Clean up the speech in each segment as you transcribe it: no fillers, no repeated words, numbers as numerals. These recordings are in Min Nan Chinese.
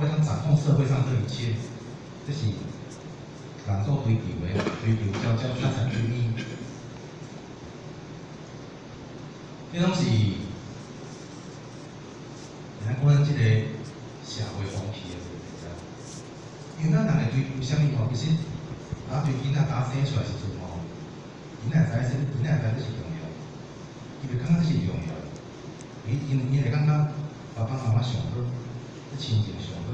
我想掌控社會上這一切，這是人所追求的，追求焦焦財產主義，這攏是咱講咱這個社會風氣的問題啦。因為咱人會追求啥物吼？其實，啊，對囡仔打生出來時陣吼，囡仔會知啥？囡仔會知這是重要，伊會感覺這是重要的。伊因伊會感覺爸爸媽媽上好，這親情上好。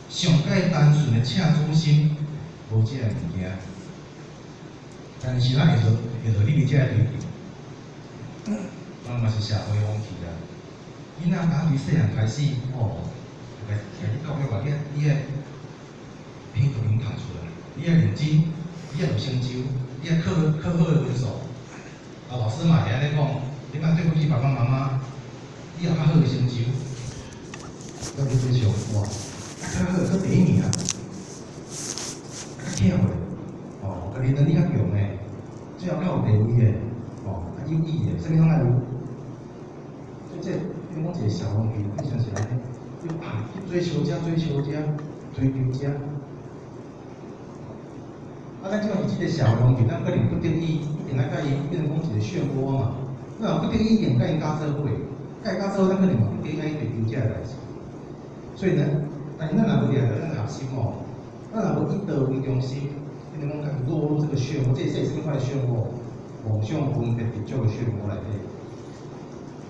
上蓋單純的赤子心，無這个物件。但是咱會落會落入去這个追求，咱嘛是社會風氣啦。囡仔打對細漢開始，吼，就開始教育話，你愛品格用讀出來，你愛認真，你愛有成就，你愛考考好的分數。啊，老師嘛會按呢講，你莫對不起爸爸媽媽，你要較好的成就。要去追求哇，較好考第一名啊，較巧的，哦，家己能力較強的，最後較有地位的，哦，較有意的，啥物攏愛有。所以這變講一個社會風氣，變成是按呢，就啊去追求這，追求這，追求這。啊，咱這是這個社會風氣，咱可能不得已一定愛佮伊變成講一個漩渦嘛。咱若不得已一定佮𪜶咬做伙，佮𪜶咬做伙，咱可能嘛不得已愛去追求這個代誌。所以呢，但是咱若無掠著咱核心吼，咱若無以道為中心，變成講家己落入這個漩渦，這是啥物款的漩渦？夢想分別執著的漩渦內底，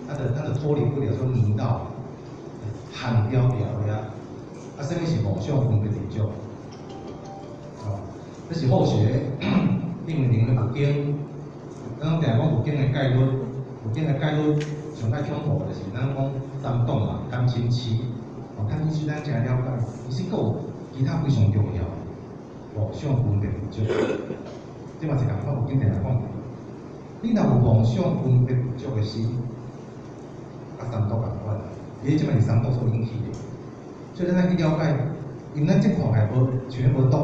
咱就脫離不了說泥淖，陷牢牢的啊！啊，啥物是夢想分別執著？哦，這是後學頂面的佛經，咱攏定講佛經的概論，佛經的概論上較恐怖就是咱講三毒嘛，貪嗔痴。哦，貪嗔痴咱誠了解，其實閣有其他非常重要，夢想分別執著，這嘛是仝款佛經定定講。你若有夢想分別執著的心，佮三毒仝款，伊這擺是三毒所引起的，所以咱愛去了解，因為咱這看起來無像無毒，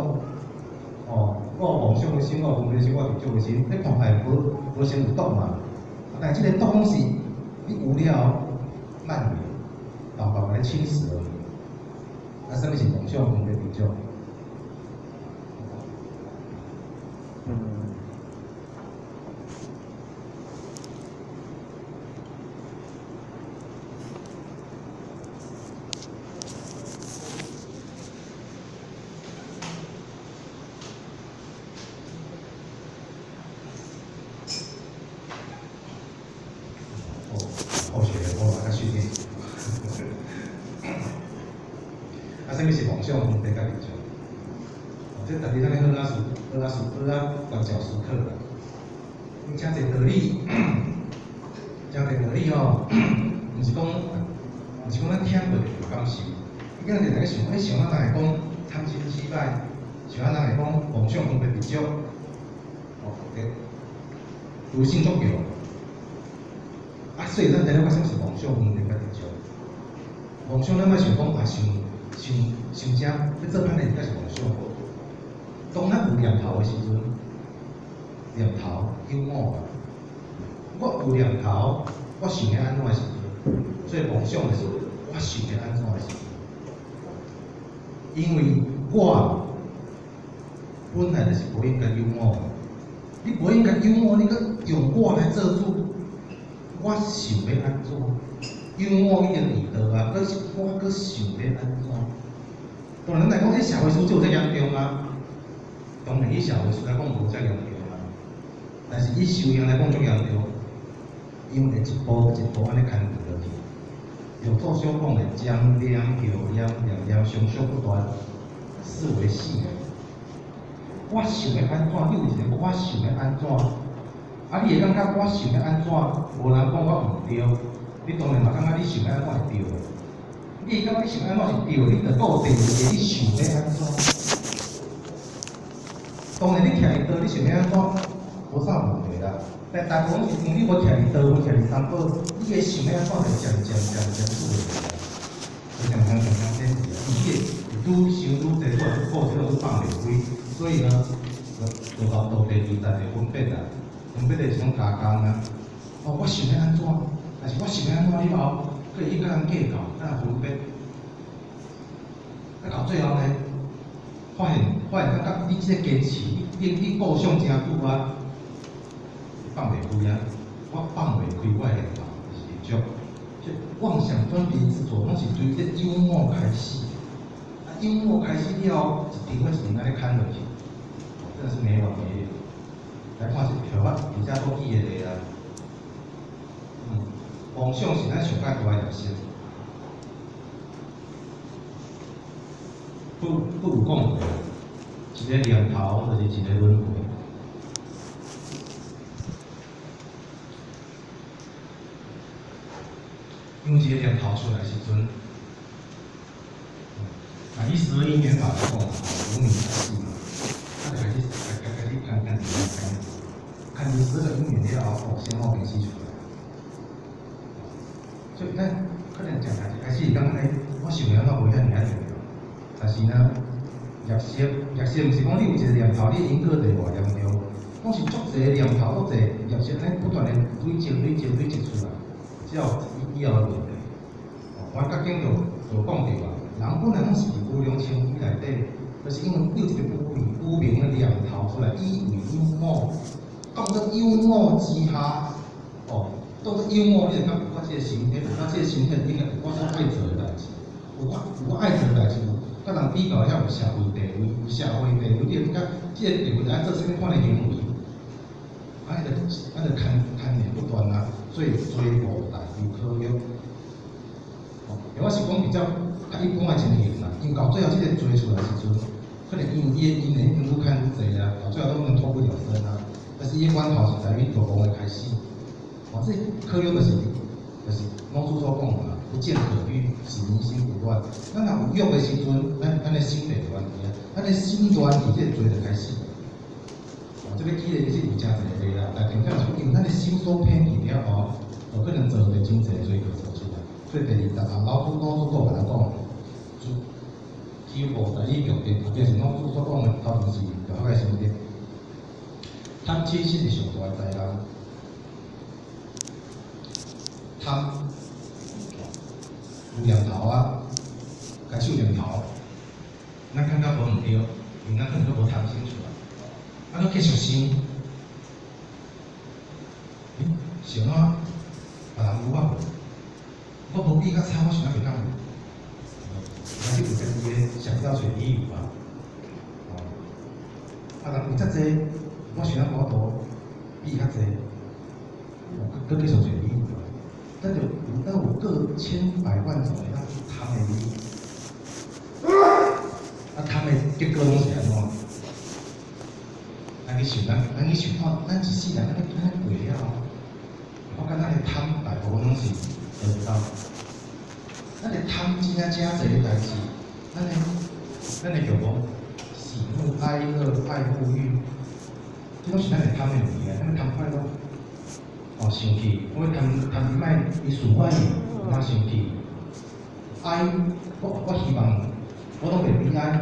哦，我有夢想的心，我有分別心，我有執著的心，你看起來無無先有毒嘛？但是這個毒攏是你有了蔓延，慢慢來侵蝕而已。啊，啥物是夢想分別執著？嗯。後學我嘛較訓練。啊，啥物是夢想分別佮執著？哦，這特別咱咧好仔思、好仔思、好仔觀照思考啦。因為誠濟道理，誠濟道理吼，毋是講咱聽過就有感受。你今日定定想，欸，想啊，人會講貪嗔痴歹，想啊，人會講夢想分別執著，哦，對，獨性足強。啊，所以咱知影啥物是夢想分別佮執著。夢想咱莫想講啊，想想想這，欲做歹代志才是夢想。當咱有念頭的時陣，念頭有我啊。我有念頭，我想欲按怎的時陣，所以夢想就是我想欲按怎的時陣。因為我本來就是無應該有我的，你無應該有我，你閣用我來做主，我想欲按怎？有我已經佇倒啊，閣我閣想欲按怎？當然來講，這社會事就這嚴重啊。當然，以社會事來講無遮嚴重啊，但是以修行來講足嚴重，因為會一步一步按呢牽落去。六祖所講的將念後念，念念相續不斷，是為死。我想欲按怎，你有一個我想欲按怎，啊，你會感覺我想欲按怎，無人講我毋對，你當然嘛感覺你想欲按怎是對的。你會感覺你想欲按怎是對的，你就閣有第二個你想欲按怎。當然你徛佇道，你想欲按怎，無啥問題啦。但大部分是因為你無徛佇道，無徛佇三寶，你的想欲按怎就漸漸漸漸出問題啦。就漸漸漸漸變是啊，因為你會愈想愈濟，愈顧這種愈放袂開，所以呢，就到到第二層的分別啦。分別就是講加工啊。哦，我想欲按怎，但是我想欲按怎以後，閣會去佮人計較，佮人分別。啊，到最後呢，發現感覺你這个堅持，你構想誠久啊，放袂開啊，我放袂開我的念頭，就是執著。妄想分別執著，攏是對這有我開始。啊，有我開始了後，一重一重按呢牽落去，真的是沒完沒了。來看一條我比較多記的例啊。妄想是咱上較大的業習。不不有講過，一个念頭就是一个輪迴。因為一個念頭出來時陣，啊，以十二因緣法來講，無明開始嘛，啊，就開始開始看看看看，看12個因緣了後，哦，先後病死出來。所以咱可能講一開始感覺，我想的怎無遐爾仔重要，但是呢，業習，業習毋是講你有一個念頭，你因果就會偌嚴重，講是足濟個念頭，足濟業習，按呢不斷的累積、累積、累積出來，才有以後的問題。哦，我較緊就講著啊，人本來攏是佇無量千劫內底，就是因為有一個無明的念頭出來，以為有我，當做有我之下，哦，當做有我，你就感覺我這個身體，我這個身體應該有我所愛做的代誌，有我愛做的代誌，有佮人比較遐有社會地位，有社會地位，你就感覺這個地位愛做啥物款的行為，啊，就啊就牽牽連不斷啊，所以罪無大有可欲。哦，我是講比較較一般的情形啦，因為到最後這個罪出來時陣，可能因為伊的因緣已經愈牽愈濟啊，到最後都能脫不了身啊。但是伊的源頭是在於欲望的開始。哦，這可欲就是老子所講的嘛，不見可欲，是民心不亂。咱若有欲的時陣，咱的心就會亂去啊，咱的心亂去，這個罪就開始。哦，這個舉例其實有誠濟例啦，但重點是因為咱的心所偏去了後，就可能造成真濟罪過做出來。所以第二十啊，老子閣共咱講，求無在於強德，特別是老子所講的，頭前是儒學的心得。貪嗔痴是上大的災難。貪有念頭啊，開始有念頭，咱感覺無毋對，因為咱可能閣無貪清楚啊。啊，閣繼續想，欸，想啊，別人有我無？我無比較差，我想欲袂當。還是有家己的想要找理由啊。哦，啊，人有遮濟，我想欲無法度比較濟，閣繼續找理由啊。咱就有咱有各千百萬種會當去貪的理由。啊，貪的結果攏是按怎？咱去想，咱去想看，咱一世人按呢按呢過了後，我感覺咱的貪大部分攏是得不到。咱的貪真正誠濟的代誌，咱的欲望，喜怒哀樂愛惡欲，這攏是咱的貪的物件，咱貪快樂。哦，生氣，我貪貪伊莫伊使我伊，有當生氣。哀，我希望我攏袂悲哀，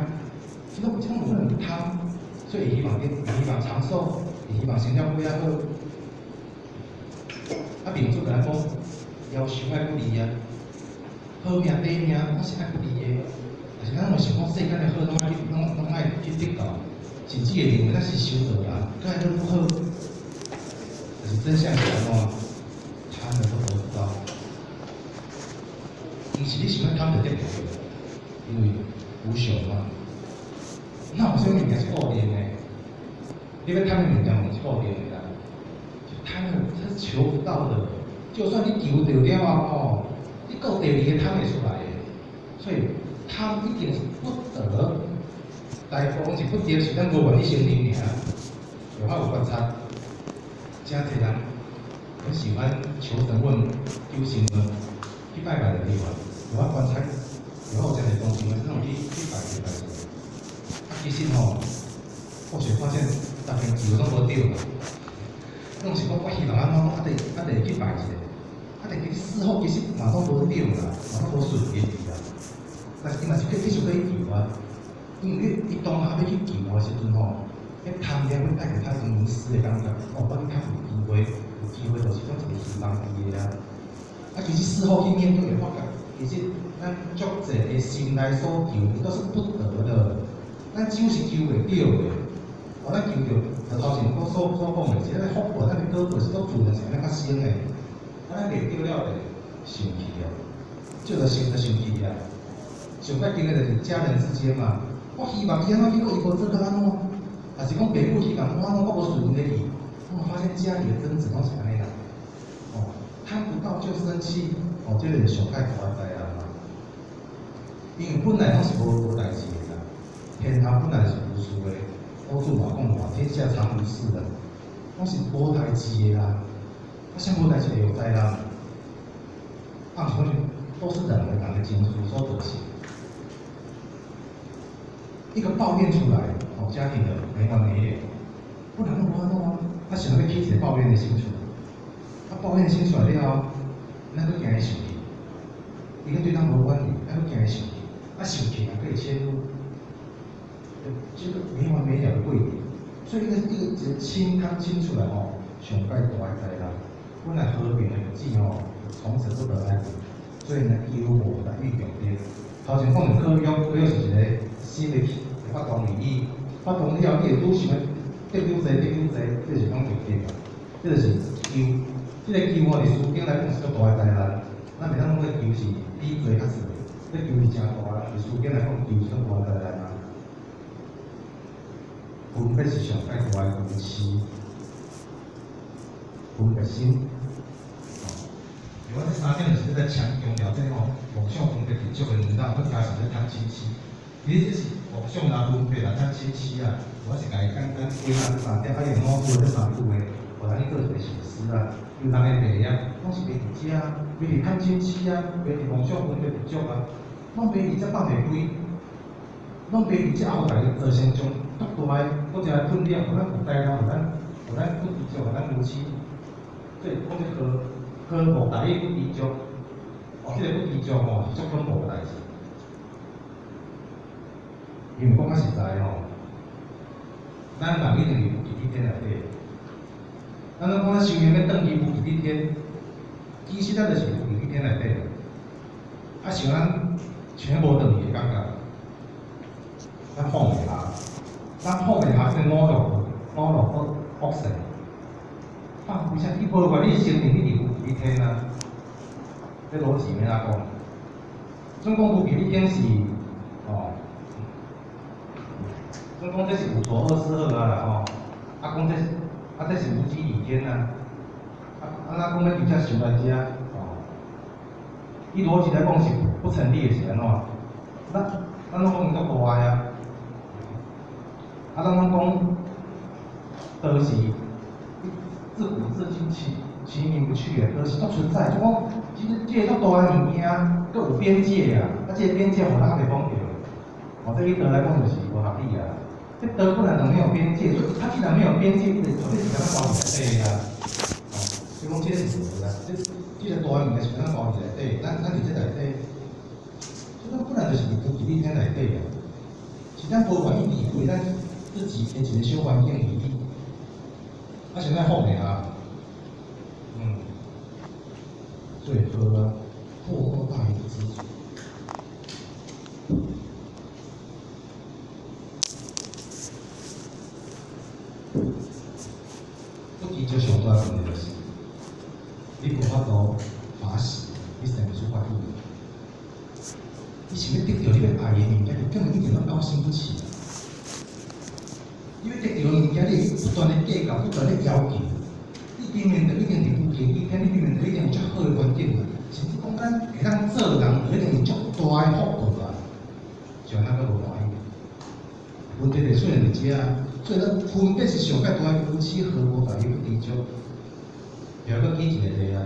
這種有可能貪，所以會希望會希望長壽，會希望生了過較好。啊，孟子共咱講，夭壽愛不離啊，好命短命，我是愛不離的。但是咱攏想講世間的好，攏愛去得到，甚至會認為咱是修道人，閣愛愈好。但是真相是按怎？貪了都得不到。毋是你想欲貪就得著，因為無常嘛。哪有啥物物件是固定的？你欲貪的物件毋是固定的啦。貪了，它是求不到的。就算你求著了後吼，你閣有第二個貪會出來的。所以貪一定是不得，大部分是不得，是咱無願意承認爾。有我有觀察，誠濟人很喜歡求神問求神問，去拜拜就對啊。有我觀察，有我有誠濟同事嘛，是那種去拜拜拜。啊，其實吼，我是發現逐遍求攏無著啦。攏是講我希望按怎，啊，就啊就去拜一下，啊，但其實事後其實嘛攏無著啦，嘛攏無順利去啦。但是伊嘛是繼續去求啊，因為伊當下欲去求的時陣吼，彼貪念會帶給他一種迷失的感覺，哦，我去較有機會，有機會就是講一個希望佇的啊。啊，其實事後去面對會發覺，其實咱足濟的心內所求，都是不得的。咱想是求袂著的。哦，咱求著，就頭前我所講的，是咱福報、咱的果報是都自然是按呢發生的。啊，咱袂著了就生氣啊，這就生就生氣啊。上較緊的就是家人之間嘛。我希望伊按怎，結果伊無做到按怎，抑是講爸母希望我按怎，我無順𪜶的意。我發現家裡的爭執攏是按呢啦。哦，貪不到就生氣，哦，這個是上較大的災難嘛。因為本來攏是無代誌的啦，天下本來是無事的，老子嘛講嘛，天下常無事的，攏是無代誌的啦。啊，啥無代誌會有災難？啊，毋是講是都是人的人的情緒所造成。一個抱怨出來，哦，家庭的沒完沒了，不然弄安怎啊？啊，想欲起一個抱怨的心出來，啊，抱怨的心出來了後，咱閣驚伊生氣，伊閣對咱無滿意，咱閣驚伊生氣，啊，生氣嘛，閣會遷怒，這個沒完沒了的過程。所以一個清湯清出來吼，上蓋大的災難。本來和平的日子吼，從此不得安寧。所以呢，憂無大於重點。頭前講的可約，可約是一個新的發動而已，發動了後，你會愈想欲得愈濟，得愈濟，這是講重點啊。這就是憂，這個憂吼，佇書經來講是足大的災難。咱袂當講這憂是比罪較少，這憂是誠大，佇書經來講，憂是足大的災難啊。分別是上蓋大的愚癡，分別心。我這三點就是咧強調這吼，妄想分別執著的煩惱，閣加上咧貪嗔痴。其實這是妄想啦、分別啦、貪嗔痴啊。我是共伊簡單歸納這三點，啊，用老子這三句話，予咱去做一個省思啊。有人的病啊，攏是袂佇遮啊，袂佇貪嗔痴啊，袂佇妄想分別執著啊，攏袂佇遮放袂開，攏袂佇遮後來造成種足大的，閣一個困擾，予咱有災難，予咱不知足，予咱愚癡。所以講這個呵無大意不知足，哦，這個不知足吼是足恐怖的代誌。因為講較實在吼，咱人一定佇無極彼天內底。咱攏講咱修行欲轉去無極彼天，其實咱就是無極彼天內底。啊，像咱像無轉去的感覺，咱放袂下，咱放袂下這個五濁五濁惡惡世。放不下，你無怪你生命你佇無極彼天啊？這邏輯欲按怎講？總講無極彼天是，哦，總講這是五濁惡世好啊啦吼，啊講這是，啊這是無極理天啊，啊啊咱講欲佇遮修來遮，哦，以邏輯來講是不成立的，是按怎？咱攏講伊足大啊，啊咱攏講，道是自古至今其名不去啊，就是都存在。就講，其實這個足大的物件，閣有邊界啊，啊，這個邊界予咱較袂講著。哦，這以道來講就是無合理啊。這道本來就沒有邊界，它既然沒有邊界，就絕對是按怎包佇內底啊。哦，所以講這個是無啦，這個大的物件是按怎包佇內底，咱佇這內底，所以咱本來就是佇無極彼天內底啊。是咱無願意離開咱自己的一個小環境而已。啊，現在放袂下，所以好啊，禍莫大於不知足。不知足上大問題就是，你無法度法喜，你生袂出歡喜。你想欲得著你欲愛的物件，你根本一點都高興不起來。你欲得著的物件，你會不斷的計較，不斷的要求。你頂面就一定佇無極彼天，你頂面就一定有足好的環境啊，甚至講咱會當做人，就一定有足大的福報啊。像咱閣無歡喜。問題就出現佇遮，所以咱分別是上蓋大的愚癡，何莫大於不知足。又閣舉一個例啊，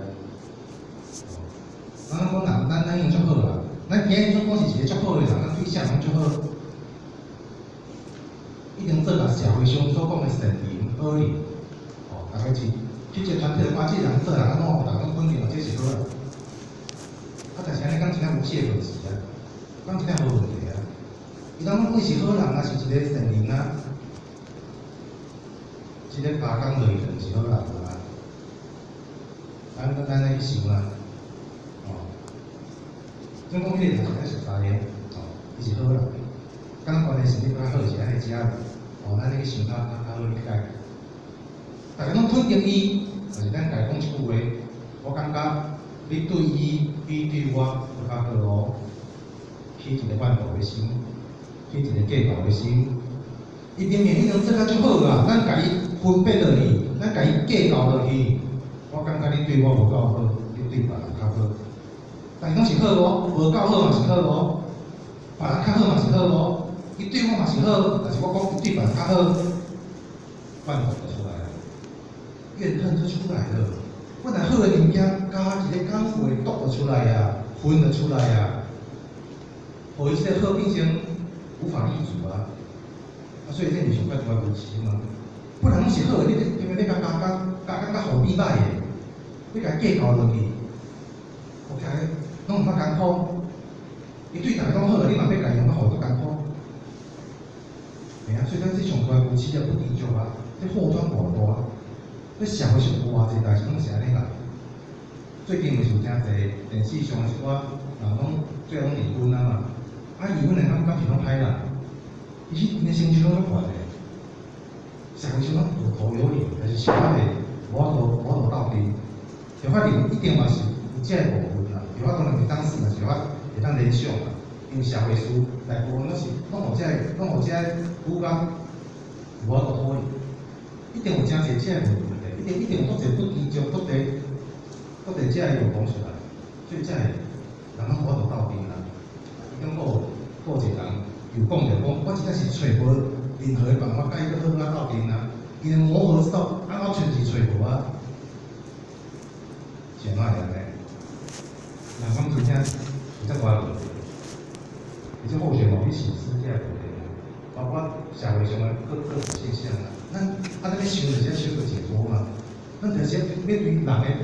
咱講人，咱已經足好啊，咱今日總講是一個足好的人，咱對啥人足好，一定做甲社會上所講的善人好人，哦，大家去這個團體，哇，這個人做人按怎，逐家攏肯定，這是好啊。啊，但是按呢講真正無懈可擊啊，講真正無問題啊。伊當講伊是好人啊，是一個善人啊，這個加工落去就毋是好人啊。咱按呢去想啊，哦，总讲彼个人是咱熟似的，哦，伊是好人，敢若關係是你較好是按呢食，哦，咱咧去想較好理解。逐家攏肯定伊，但是咱家講一句話，我感覺你對伊比對我閣較好哦。起一個怨妒的心，起一個計較的心，伊明明已經做較足好啊，咱共伊分別落去，咱共伊計較落去，我感覺你對我無夠好，你對別人較好。但是攏是好哦，無夠好嘛是好哦，別人較好嘛是好哦，伊對我嘛是好，但是我講伊對別人較好，怨妒就出來了，怨恨就出來了。本來好的物件，加一个講話毒就出來啊，恨就出來啊，予伊這個好變成無法立足啊！啊，所以這是上較大的問題嘛。本來攏是好的，你偏偏欲共加加加感覺予變歹的，欲共計較落去，OK，攏毋捌艱苦。伊對逐家攏好，你嘛欲共伊用甲予足艱苦。嘿啊，所以咱這上大的無恥啊，不知足啊，這禍端偌大，這社會上有偌濟代誌攏是按呢啦。最近毋是有誠濟電視上的一寡人攏最後攏離婚啊嘛，啊離婚的人敢是攏歹人？其實𪜶的成就攏足懸的，社會上攏有頭有臉，但是小可會無法度鬥陣。就法離婚一定嘛是有這个部分啦，就法當然會當死嘛，是法會當聯想嘛，因為社會事大部分攏是攏予這个攏予這个女感無法度討厭，一定有誠濟這个問題，一定有足濟不知足，足濟這個用講出來，所以這個人攏無法度鬥陣啦。伊中閣有閣一個人又講著講，我真正是揣無任何的辦法共伊閣好好仔鬥陣啊！伊的磨合之道，按怎揣是揣無啊？是按怎會按呢？人講真正有遮大問題，而且後續嘛去省思這個問題啊，包括社會上的各各種現象啊，咱啊，咱欲想就是愛想個解脫嘛，咱就是欲對人的病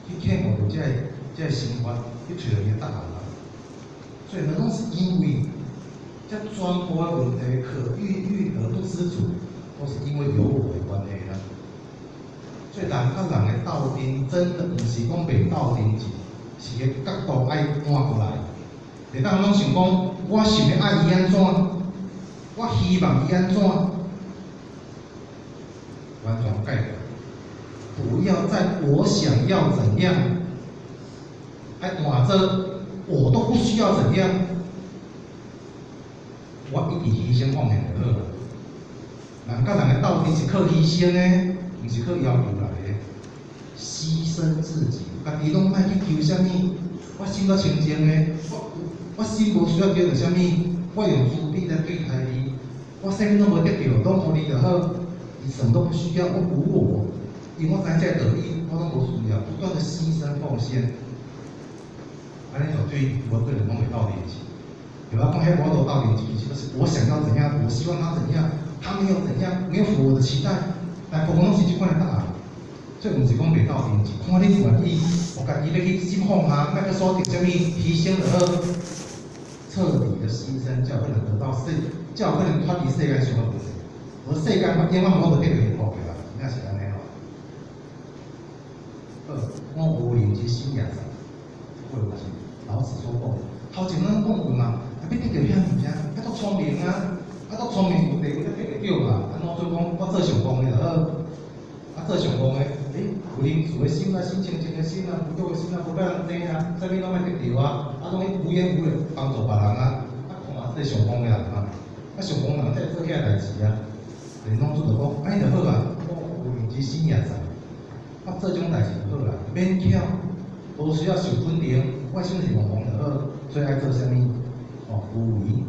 去克服著這個心法，去揣著伊的答案嘛。所以呢，攏是因為這全部的問題可遇遇而不知足，都是因為有我的關係啦。所以人佮人的鬥陣，真的毋是講袂鬥陣，是個角度愛換過來。會當攏想講，我想欲愛伊按怎，我希望伊按怎，完全改過。不要在我想要怎樣，愛換做我都不需要怎樣，我一直犧牲奉獻就好啦。人佮人的鬥陣是靠犧牲的，毋是靠要求來的。犧牲自己，家己攏莫去求啥物，我心都清淨的，我心無需要求著啥物，我用慈悲來對待伊，我啥物攏無得著，攏予你就好，伊什麼都不需要，我無我，因為我知影這個道理，我攏無需要，不斷的犧牲奉獻，按呢絕對無可能攏會鬥陣去。有人講彼無法度鬥陣，其實就是我想要怎樣，我希望他怎樣，他沒有怎樣，沒有符合我的期待，大部分攏是這款的答案。所以毋是講袂鬥陣，是看你願意，予家己欲去心放下，莫閣所得啥物犧牲就好，徹底的犧牲，才有可能得到世，才有可能脫離世間上的問題。無世間永遠無法度得著幸福的啦，真正是按呢吼。好，我無靈之心也在，這句話是老子所講。頭前咱講過嘛，啊，欲得著遐物件，愛足聰明啊，啊，足聰明有地位才得會著嘛。啊，老子講我做上戇的就好，啊，做上戇的，欸，有仁慈的心啊，心清淨的心啊，無欲的心啊，無佮人爭啊，啥物攏莫得著啊，啊，攏去無怨無悔幫助別人啊，啊，看嘛，這上戇的人嘛，啊，上戇人才會做遐代誌啊。老子就講，按呢就好啊，我無仁之心也在，我做這種代誌就好啦，免巧，無需要受肯定，我心是戇戇就好，所以愛做啥物？哦，無為，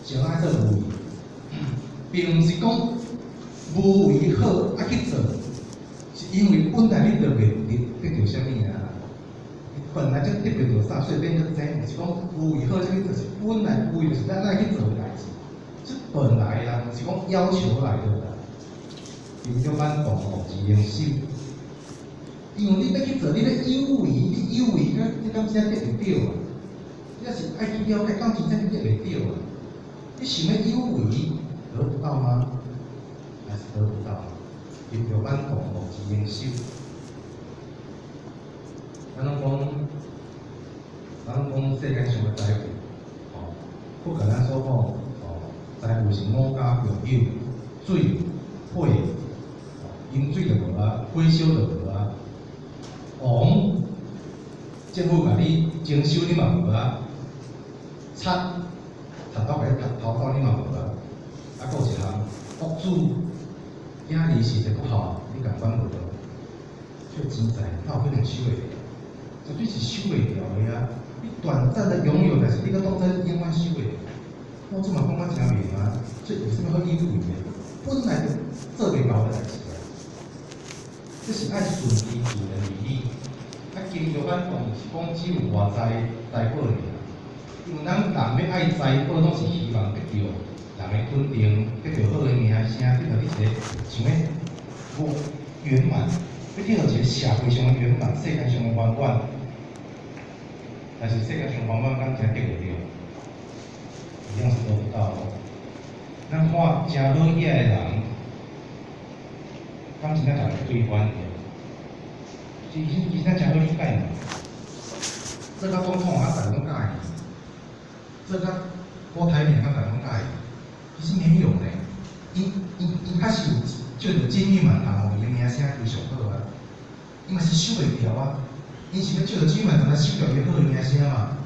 上愛做無為，並毋是講無為好愛去做，是因為本來你就袂得著啥物啊，你本來就得袂著啥，所以免去爭。毋是講無為好才去做，是本來無為就是咱愛去做的代誌，是本來啦，毋是講要求來的啦。因叫咱共同之用心，因為你欲去做，你欲有為，你有為，你敢真得會著啊？你若是愛去了解，敢真正得袂著啊？你想欲有為，得不到嗎？還是得不到？因著咱共同之用心。咱攏講咱講世間上的財富，吼，不共咱所講，吼，財富是五加共有，水、火，飲水就無啊，火燒就無啊。王，政府共你徵收你嘛無啊，賊，賊偷共你偷走你嘛無啊。啊，閣有一項，屋主，囝兒成績不好，你共管無到。所以錢財哪有可能收會牢？絕對是收袂牢的啊！你短暫的擁有，但是你閣當做永遠收袂牢。我這嘛講較誠明啊，所以有啥物好有為的？本來就做袂到的代誌啊！這是愛順其自然而已。啊，金玉咱講是講只有外在財寶爾，因為咱人欲愛財寶，攏是希望得著人的肯定，得著好的名聲，得著你一個想欲無圓滿，欲得著一個社會上的圓滿，世間上的圓滿。但是世間上圓滿，敢真得會著？一樣是得不到。咱看誠好額的人，敢真正逐个對歡著？其實其實咱誠好理解嘛。做甲總統，啊，逐个攏佮意；做甲郭台銘，啊，逐个攏佮意。其實沒有呢，𪜶較是有借著金玉滿堂，伊的名聲非常好啊。伊嘛是守袂牢啊，𪜶是欲借著金玉滿堂來守牢伊好的名聲嘛。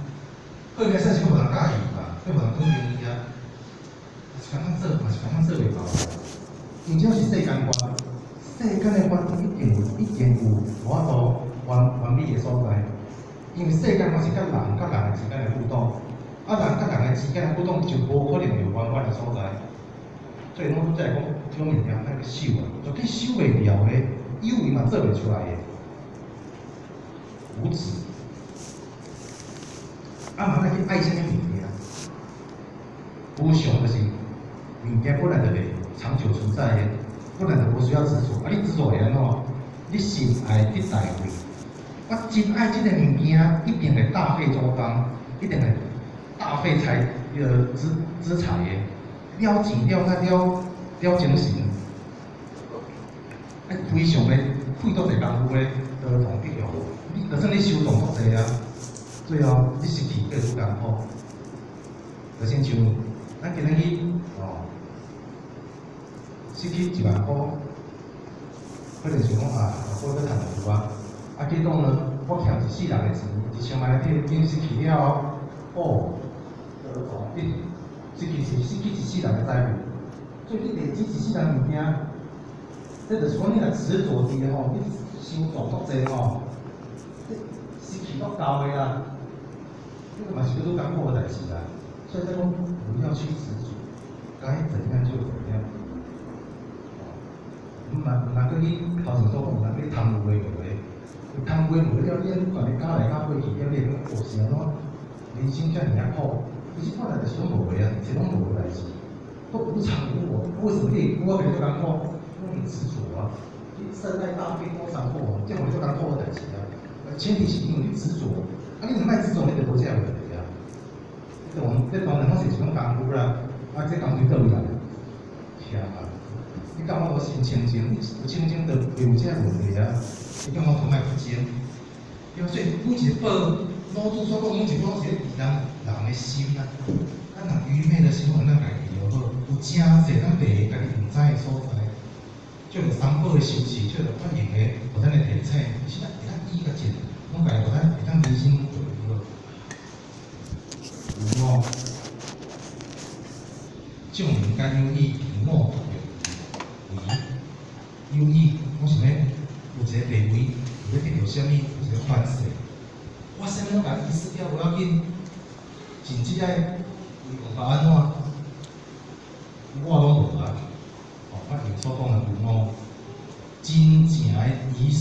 好的名聲是欲予人佮意嘛，欲予人肯定伊啊。嘛是共款做，嘛是共款做袂到。因為這是世間觀，世間的觀一定有無法度完完美的所在。因為世間觀是佮人佮人之間的互動，啊人佮人的之間的互動就無可能有圓滿的所在。所以攏總才會講，這種物件莫去守啊，絕對守袂牢的，有為嘛做袂出來的。無執，啊嘛莫去愛啥物物件，無常就是物件本來就袂長久存在的，本來就無需要執著。啊，你執著會按怎？你心愛得大位，我真愛這個物件，一定會大費周章，一定會大費財，彼個資財的，了錢了甲了了精神，啊，非常的費足濟工夫的，都同得著。你就算你收藏足濟啊，最後你失去閣會愈艱苦。就親像咱今日去哦，失去1萬箍，可能想講啊，我閣趁會有啊。啊，結果呢，我欠一世人的錢，1000萬的已經失去了後，哦，你失去一世人的財富，所以你累積一世人物件，這就是講你若執著佇吼，你傷大足濟吼，這失去足夠的啦，這個嘛是閣愈艱苦的代誌啦。所以才講不要去執著，該怎樣就怎樣。毋通閣去頭前所講，毋通去貪有的無的，貪有的無的了，你按共你加來加過去了，你會感覺哦是按怎？人生遮爾仔苦，其實本來就是攏無的啊，一切攏無的代誌，都無常無我。為什麼你會我予你足艱苦？因為你執著啊，你善待大悲多常過，這予你足艱苦的代誌啊。前提是因為你執著，啊，你若莫執著，你就無這個問題啊。這當然攏是一種功夫啦，啊，這工夫佗位來？徛啊！你感覺無心清淨，你有清淨就袂有這個問題啊。你感覺都莫去爭，對吧？所以每一個寶，老子所講每一個攏是咧治人人的心啊。咱人愚昧的心，咱家己就好。有誠濟咱袂家己毋知的所在，借著三寶的修持，借著法用的，予咱的提醒，其實咱會當醫較濟，攏家己予咱會當人生過好。有我，眾人皆有意，吾獨有為。有意，我想欲有一個地位，有欲得著啥物，有一個權勢，我啥物攏共遺失掉無要緊，甚至愛為王法按怎，我攏無啊。哦，我用所講的有我，真正的遺失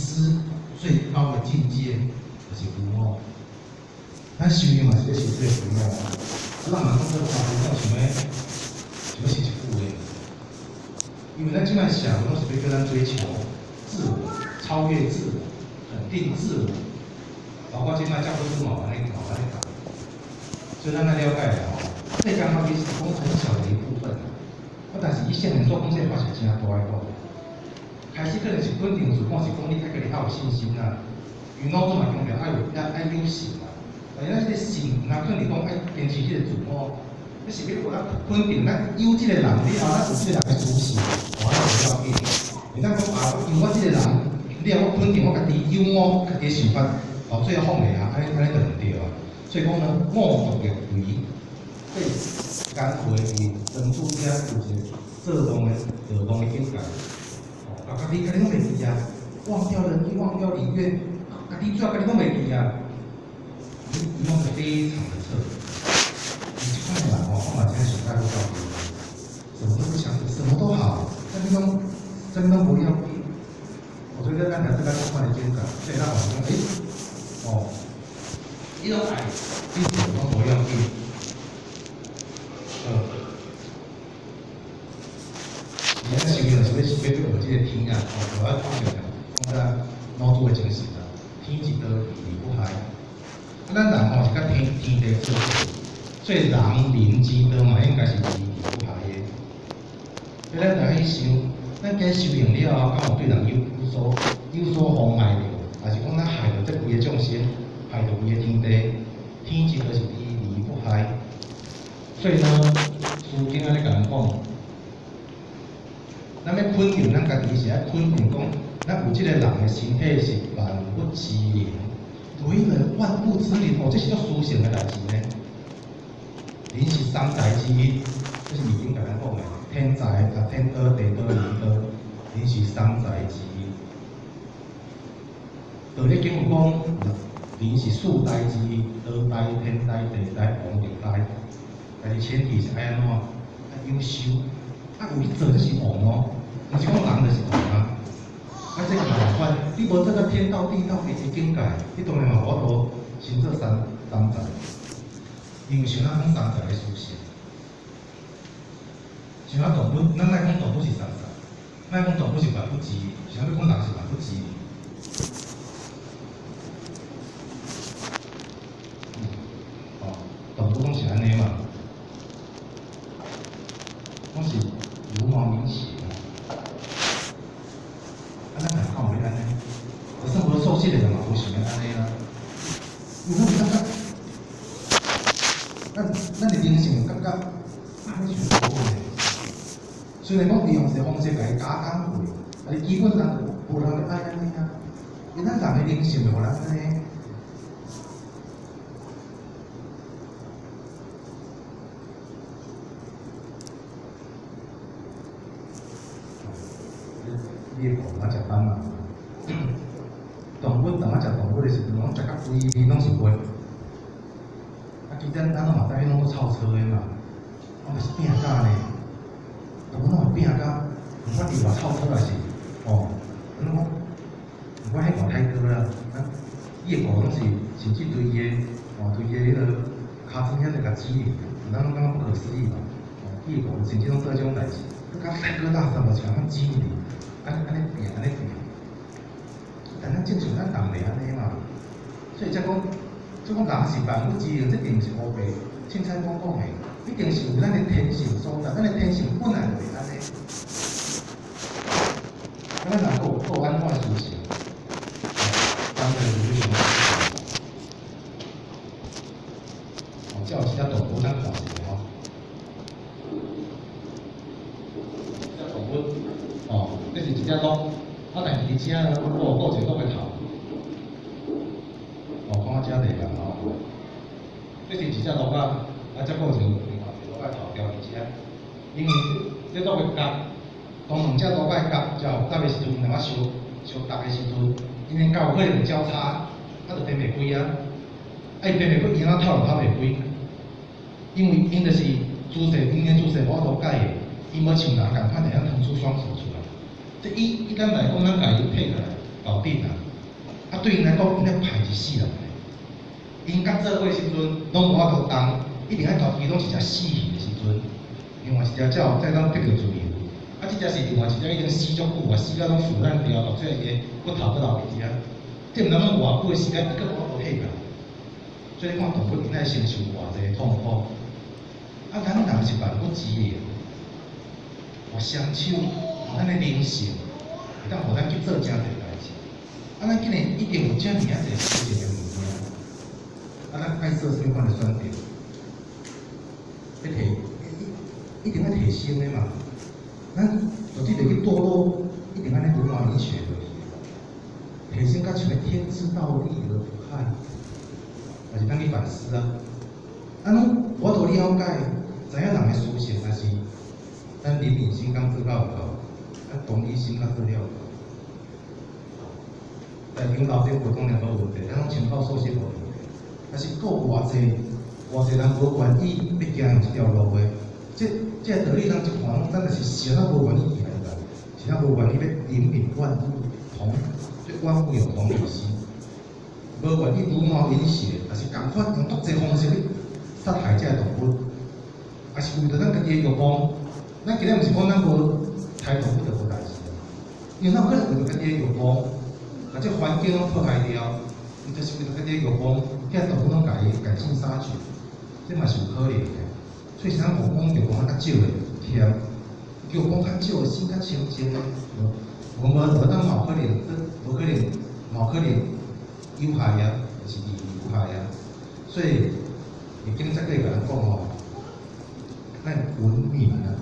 最高的境界就是無我。咱修行嘛是咧修這個無我啊。啊，咱嘛講做三無我，想欲寫一句話，因為咱這擺社會攏是欲叫咱追求自我、超越自我、肯定自我，包括這擺教科書嘛按呢嘛按呢講，所以咱愛了解吼，世間法其實是講很小的一部分，啊，但是伊聖人所講這個法是誠大的哦。開始可能是肯定自我，是講你愛家己較有信心啦，因為老子嘛強調愛有愛有信啦，但是咱這個信，毋通囥佇講愛堅持這個自我，你是欲予咱肯定咱有這個人了後，咱有這個人的舒適，哦，按呢無要緊。會當講啊，因為我這個人了後，我肯定我家己有我家己的想法，哦，最後放袂下，按呢按呢就毋對啊。所以講呢，五濁惡鬼，這艱苦的是莊子遐有一個做夢的做夢的境界，哦，啊，家己家己攏袂記啊，忘掉仁義，忘掉禮樂，家己做家己攏袂記啊，伊夢得非常的徹底。你這款的人吼，我嘛真想佮好交朋友，什麼都不想，什麼都好，啥物攏啥物攏無要緊。我覺得咱來這個這款的境界，所以咱嘛講，欸，哦，你攏愛，你做攏無要緊。你按呢修行就是欲欲欲學這個天啊，哦，我講常常講咱老子的精神啊，天之道，而不害。啊，咱人吼是佮天天地做伙，所以人倫之道嘛，應該是而不害的。所以咱著愛去想，咱今修行了後，敢有對人有所妨礙著？抑是講咱害著這規个眾生，害著規个天地？天之道是而不害。所以呢，詩經按呢共咱講，咱欲肯定咱家己是愛肯定講，咱有這個人的身體是萬物之靈，為人萬物之靈哦，這是足殊勝的代誌呢。靈是三才之一，這是易經共咱講的，天才啊，天道、地道、人道，靈是三才之一。道德經有講，靈是四大之一，道大、天大、地大、王道大。但是前提是愛按怎？愛有修，啊有去做就是王哦，毋是講人就是王啊。啊，這個無共款，你無做到天道、地道彼個境界，你當然嘛無法度成做三才。因為像咱講三才的思想，像咱動物，咱莫講動物是三才，莫講動物是萬物之靈，像欲講人是萬物之靈。哦，動物攏是按呢嘛，攏是茹毛飲血啊。啊，咱人敢有欲按呢？就算無素質的人嘛，無想欲按呢啦。因為咱感覺，咱的靈性感覺，按呢想無好呢。雖然講利用一個方式共伊加工過，但是基本上無人會愛按呢啊。因為咱人的靈性會予咱按呢。你會講咱食飯嘛？動物當咱食動物的時陣，攏食甲規味攏是血。啊，其實咱攏嘛知彼攏做臭草的嘛，我就是拼甲呢，動物攏會拼甲，毋管佇偌臭草也是，哦，咱攏講，毋管彼偌歹過啦，啊，伊的骨攏是甚至對伊的，哦，對伊的彼个尻川遐就共擠去，咱攏感覺不可思議嘛，哦，伊的骨甚至攏做這種代誌，閣較歹過垃圾嘛是共款擠入去，按按呢拼，按呢拼。但咱正常咱人袂按呢嘛，所以才講，才講人是萬物之靈，這定毋是烏白凊彩講講的，一定是有咱的天性所在，咱的天性本來就袂按呢。啊，咱人閣有閣有按怎的思想？當然是欲想。哦，這有一隻動物，咱看一下吼。這隻動物，哦，這是一隻鹿，啊，但是佇遮呢，鹿閣有一個鹿的頭。哦，看到遮裡啊，吼。這是一隻鹿仔，啊，這閣有一個另外一個鹿仔頭牢佇遮，因為這鹿的角，當兩隻鹿仔的角較有搭的時陣，因若相相搭的時陣，𪜶的角有可能會交叉，啊，就分袂開啊。啊，伊分袂開，伊按怎透就透袂開？因為𪜶就是姿勢，𪜶的姿勢無法度改的，伊無像人仝款會曉騰出雙手出來。這一一般來講，咱共伊提起來頭頂啊，啊對𪜶來講，𪜶咧歹一世人咧。𪜶佮做伙的時陣，攏無法度動，一定愛家己攏是隻死去的時陣。另外一隻才有才當得著自由。啊，這隻是另外一隻已經死足久啊，死到攏腐爛掉，到最後伊的骨頭閣留佇遮。這毋知講偌久的時間，伊閣無法度起來。所以你看動物𪜶愛承受偌濟痛苦。啊，咱人是萬物之靈，予雙手，予咱的靈性，會當予咱去做誠濟代誌。啊，咱竟然一定有遮爾仔濟事情的物件。啊，咱愛做啥物款的選擇？欲提一定愛提升的嘛。咱絕對袂去墮落，一定按呢茹毛飲血落去。提升到像天之道利而不害，也是當去反思啊。啊，攏無法度了解，知影人的思想，還是咱憐憫心敢做到有夠，咱同理心敢做了有夠。在場老師無當然無問題，咱攏穿透素質無問題。但是閣有偌濟偌濟人無願意欲行這條路的，這個道理咱一看攏，咱就是想咱無願意行啦，是咱無願意欲憐憫萬物，同對萬物有同理心，無願意茹毛飲血，也是仝款用足濟方式去殺害這个動物，也是為著咱家己的欲望。咱今日毋是講咱無殺動物就無代誌，因為咱有可能為著家己的欲望，共這環境攏破壞掉，毋就是為著家己的欲望，遐動物攏共伊趕盡殺絕，這嘛是有可能的。所以是咱講欲望較少的添，欲望較少的心較清淨的，無無無當嘛有可能，無可能，嘛有可能有害啊，就是有害啊。所以易經才過共咱講吼，咱文明啊，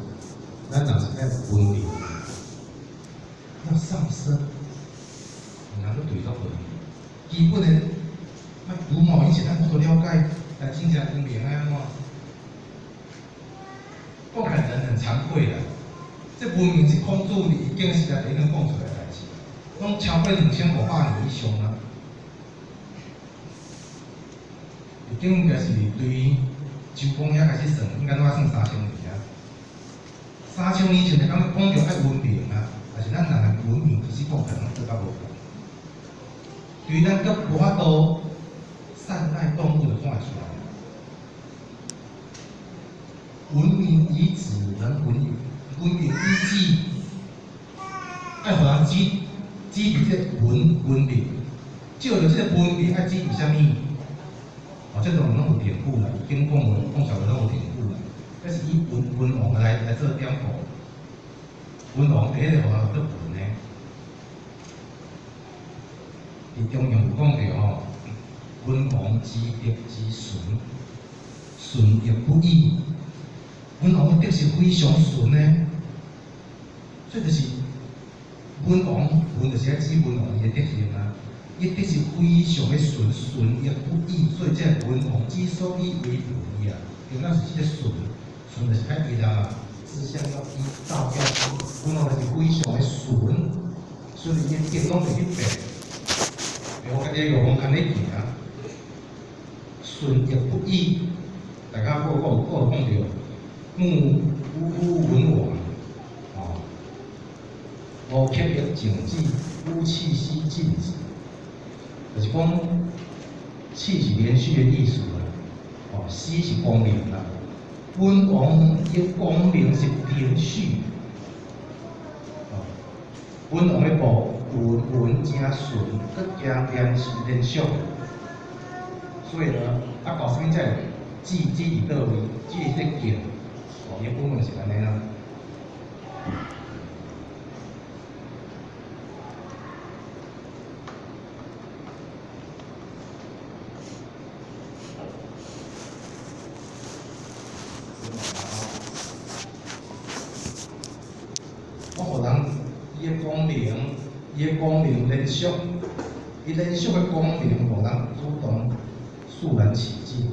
咱人是愛文明，要上升，毋通閣墜落去。基本的，莫茹毛飲血，咱無都了解，但真正文明愛按怎？講起來人很慚愧啦，這文明是孔子易經時代就已經講出來的代誌，攏超過2500年以上啊。易經應該是對周公遐開始算，應該攏愛算3000年啊。3000年前就講講著愛文明啊，但是咱人的文明其實講起來攏做較無夠。對咱閣無法度善待動物就看會出來。文明以止，人文文明以止，愛予人指指佇這個文明，照著這個文明愛指佇啥物？哦，這當然攏有典故啦，易經講話講出來攏有典故啦。這是以文王來做典故。文王第一個予人做文的，佇中庸有講著吼，文王之德之順，順亦不已。文王的德是非常順的，所以就是文王，文就是愛指文王伊的德行啊。伊德是非常的順，順亦不已，所以這個文王之所以為文啊，原來是這個順，順就是愛伊啦，志向要一，道要一，文王就是非常的順，所以伊的德攏袂去變，會予家己的欲望牽咧行，順亦不已。大家閣有講著，穆武文王，哦，無刻亦靜止，無氣息靜止。就是講，氣是連續的意思啦，哦，息是功能啦。文王伊功能是連續，哦，文王的步穩穩誠順，閣加連續連續。所以呢，啊，到啥物才會止止佇佗位，止佇這個境，哦，伊本文是按呢啦。我予人伊的功能，伊的功能連續，伊連續的功能，予人主動肅然起敬，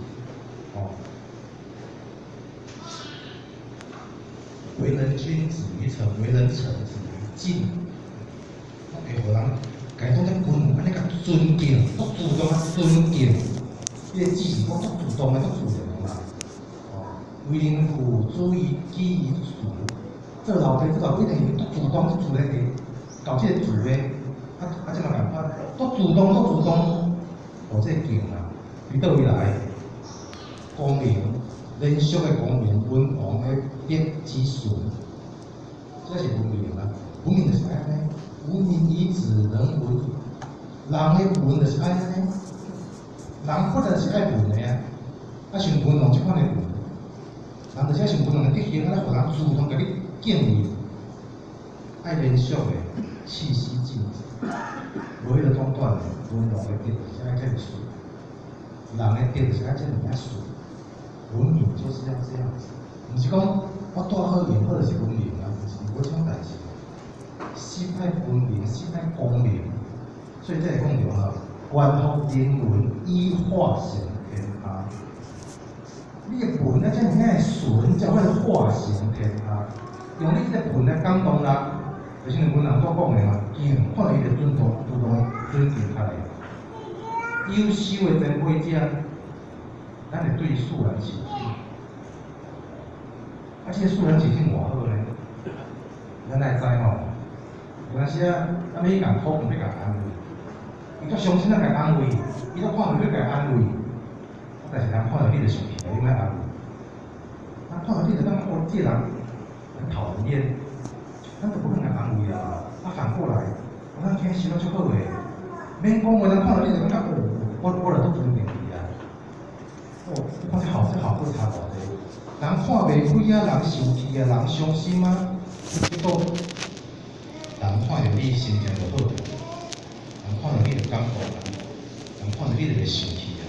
哦。為人君子於誠，為人臣子於敬。會予人共伊當做君王按呢共尊敬，足主動啊尊敬。伊個字是講足主動的，足自然的嘛。哦，為人父，主於己於慈。做老爸做老母一定是足主動、足自然的，搞這個慈的，啊，這嘛仝款，足主動、足主動，哦，這個敬啊，佇佗位來？光明，連續的光明，文王的德之順，這是文明啊。文明就是愛按呢，文明以止，人文，人的文就是愛按呢，人本來就是愛文的啊，啊像文王這款的文，人就是愛像文王的德行，按呢予人主動共你敬畏，愛連續的氣息靜止，無彼個中斷的，文王的德是愛遮爾順，人的德就是愛這爾仔順，文明就是要這樣子。毋是講我帶好用好就是文明啊，毋是無這種代誌。心愛文明，心愛光明，所以這會講著哈，觀乎人倫以化成天下。你的文啊，這爾仔順，才會化成天下。用你這個文來感動人，就是阮人所講的嘛，見看到伊就尊重，主動尊敬起來。優秀的前輩者，咱會對伊肅然起敬。啊，這個肅然起敬偌好呢？咱愛知吼，有當時啊，咱欲去共討論，欲共安慰，伊足傷心啊，共安慰，伊都看著欲共安慰，但是人看著你就生氣，你莫安慰。人看著你就感覺哦，這個人很討人厭，咱就無肯共安慰啊。啊，反過來，咱聽心足好的，免講話，人看著你就感覺哦，我就足尊敬伊啊。哦，你看這好，這好過差偌濟。人看袂開啊，人生氣啊，人傷心啊，結果人看著你心情就好，人看著你就感動啊，人看著你就會生氣啊。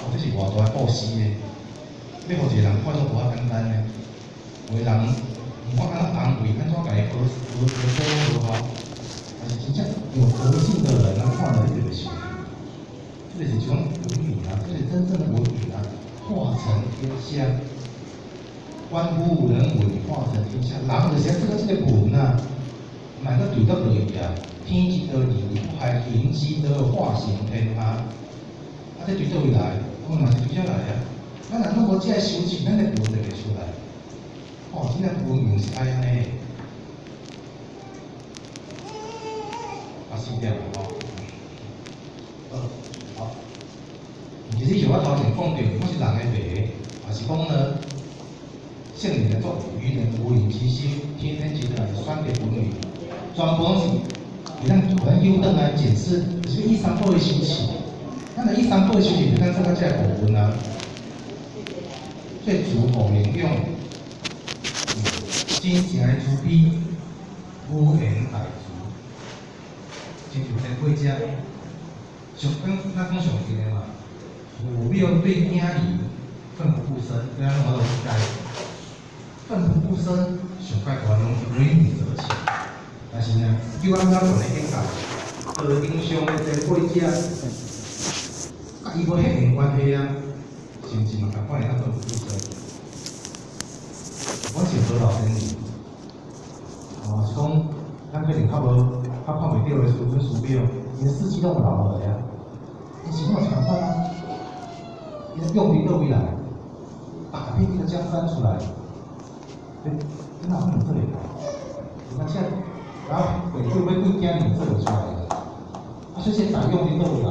哦，這是偌大的布施呢？欲予一個人看攏無遐簡單呢。有的人毋管按怎安慰，按怎共伊呵呵呵呵好，但是真正有德性的人，人看著你就會生氣。這就是一種文明啊，這是真正的文明啊，化成天下，觀乎人倫，化成天下。人就是愛做到這個文啊，莫閣墜得落去啊。天之道，二而不害，人之道，化成天下。啊，這對佗位來？我嘛是對遮來啊。咱若攏無這个修持，咱的文就袂出來。哦，真正文明是愛按呢。啊，4點了吼。好，好。其實像我頭前講著，我是人的話，也是講呢，聖人的作為，愚人無隱其心，天天之道是選擇文明，全部攏是會當予咱誘轉來檢視，就是依三寶的修持。咱若依三寶的修持，就當做到這個部分啊。所以慈厚能勇，真正的慈悲，無緣大慈，親像前輩者，上講咱講上近的嘛，父母對囝兒奮不顧身，咱攏有知。奮不顧身，上蓋大攏是為母則強。但是呢，有按怎懸的境界，道德上的前輩者，佮伊無血緣關係啊，甚至嘛共款會當奮不顧身。我是何老先生，哦，是講咱可能較無較看袂著的師尊師表，𪜶事蹟攏有留落來啊，伊是攏有共款啊，伊用佇佗位來，打遍一個江山出來，你哪可能做會到？你看這，然後鬼會欲幾驚你做會出來的？啊，所以這大勇佇佗位來，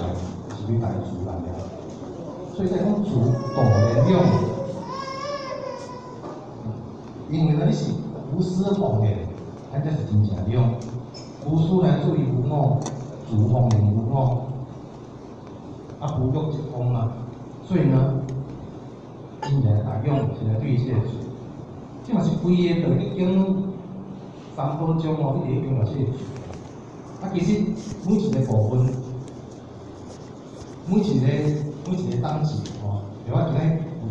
就是對大慈來啊。所以才講慈大能勇，因為呢，你是無私奉獻，咱才是真正勇。無私來自於無我，慈方面無我，啊，無欲則剛啊。所以呢，真正大勇是來對於這個慈。這嘛是規個道德經三寶中哦，一直咧強調這個慈。啊，其實每一個部分，每一個等級吼，像我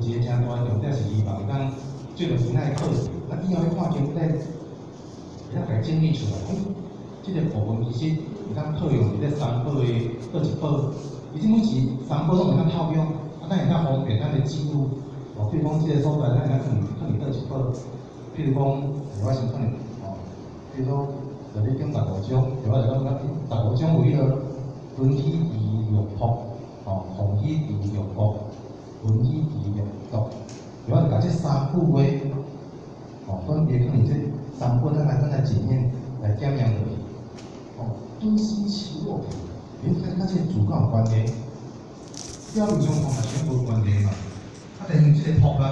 今日有一個誠大的重點是希望會當借著今仔的課程，咱以後欲看經典，會當共伊整理出來。這個部分其實會當套用佇咧三寶的佗一寶，其實每一三寶攏會當套用，啊，咱會當方便咱的記錄。哦，比如講這個所在，咱會當放佇佗一寶。譬如講，我先放佇哦，比如說道德經15章，對我來講，15章為了敦起而欲朴，哦，弘起而欲惡，敦起而欲獨，對我就共這三句話，哦，分別放佇這三寶，咱來檢驗，來檢驗落去。哦，敦心其若朴，你看佮這個慈敢有關係？表面上看嘛，全無關係嘛。啊，但是這個朴啊，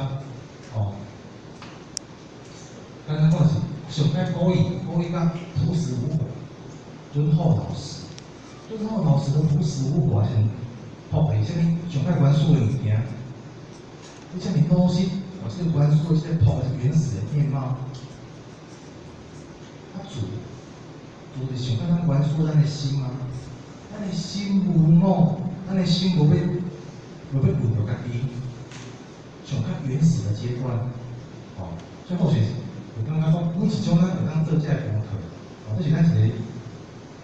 哦，剛剛講是上蓋古語，古語講樸實無華，敦厚老實，敦厚老實跟樸實無華是朴是啥物？上蓋原始的物件。你這麼老實，哦，這個原始的這個朴是原始的面貌。啊，慈，慈就是上蓋咱原始咱的心啊，咱的心無我，咱的心無欲無欲為著家己，上較原始的階段，哦，所以後續會感覺講，每一種咱會當做這个功課，哦，這是咱一個